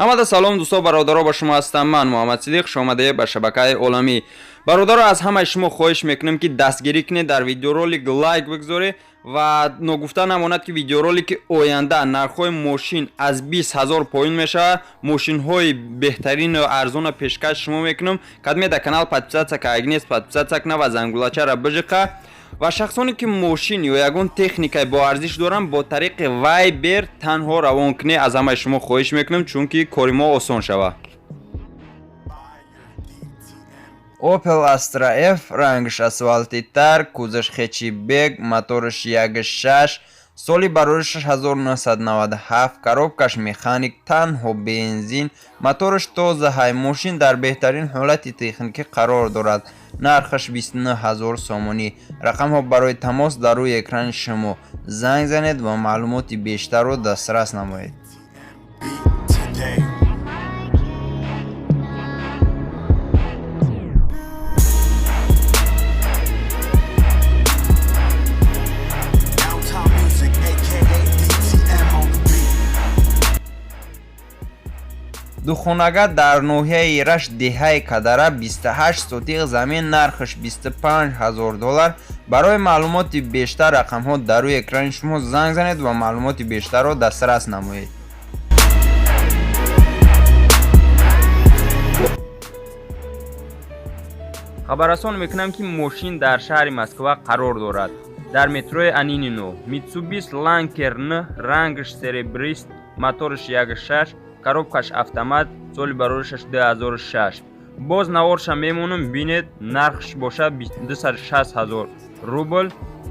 Ҳамада салом, дӯсто, бародаро, ба шумо ҳастам ман, Муҳаммад Сидиқ, хуш омадед ба шабакаи оламӣ. Бародаро, аз ҳамаи шумо хоҳиш мекунем, ки дастгирӣ кунед, дар видеоролик лайк бигзоред ва ногуфта намонад, ки видеоролики оянда нархҳои мошин аз 20 ҳазор поён мешавад. Мошинҳои беҳтарину арзона пешкаш шумо мекунам. Кадме дар канал подписаться кардагӣ нест, подписаться кунад ва зангулачаро биҷиқа. Ва шахсоне ки мошин ё ягон техникаи боарзиш доранд, бо тариқи Вайбер танҳо равон кунед, аз ҳамаи шумо хоҳиш мекунам, чунки кори мо осон шавад. Opel Astra F, рангш асфалтитар, кузовш хэтчбек, моторш 1.6, соли бароришаш 1997, коробкаш механик, танҳо бензин, моторш тозаҳай, мошин дар беҳтарин ҳолати техникӣ қарор дорад. Нархаш 29 ҳазор сомонӣ. Рақамҳо барои тамос дар рӯи экрани шумо. Занг занед ва маълумоти бештарро дастрас намоед. Today. Downtown Music, aka DTM on the beat. Духонага дар ноҳияи Рашт, деҳаи Кадара, 28 сотиқ замин, нархаш 25 ҳазор доллар. Барои маълумоти бештар рақамҳо дар рӯи экрани шумо, занг занед ва маълумоти бештарро дастрас намоед. Хабаррасон мекунам, ки мошин дар шаҳри Москва қарор дорад, дар метрои Анинино. Митсубиши Ланкер Н, рангш серебрист, моторш 1.6, коробкаш автомат, соли бароришаш 2006. Боз наворша мемонам, бинед. Нархш бошад 260 ҳазор рубл.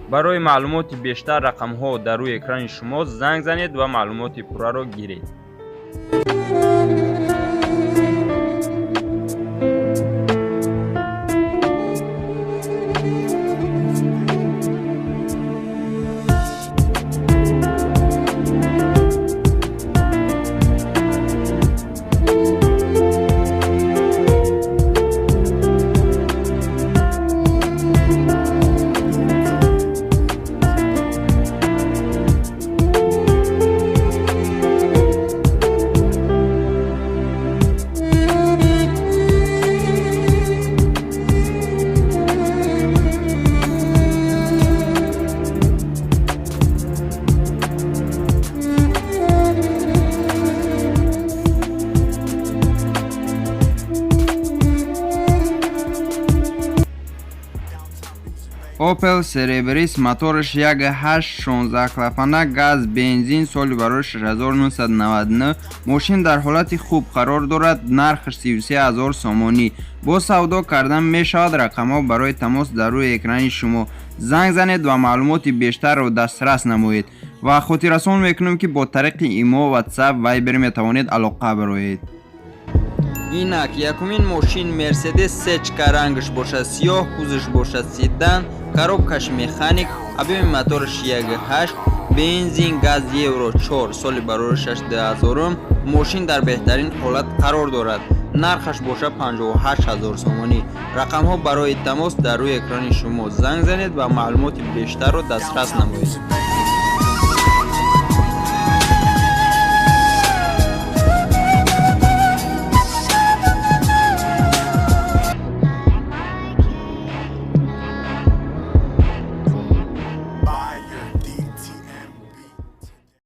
Барои маълумоти бештар рақамҳо дар рӯи экрани шумо, занг занед ва маълумоти пурраро гиред. Opel Cerebris, мотораш 1.8, 16 клапана, газ, бензин, соли барори 1999. Мошин дар ҳолати хуб қарор дорад, нархаш 33 ҳазор сомонӣ. Бо савдо кардан мешавад. Рақамҳо барои тамос дар рӯи экрани шумо. Занг занед ва маълумоти бештарро дастрас намоед. Ва хотиррасон мекунем, ки бо тариқи Имо, WhatsApp, Viber метавонед алоқа бароед. Инак якумин мошин Мерседес Сечка, рангш бошад сиёҳ, кузовш бошад седан, коробкаш механик, объёми мотораш 1.8, бензин, газ, Евро 4, соли бароришаш 2000. Мошин дар беҳтарин ҳолат қарор дорад, нархаш бошад 58 ҳазор сомонӣ. Рақамҳо барои тамос дар рӯи экрани шумо, занг занед ва маълумоти бештарро дастрас намоед.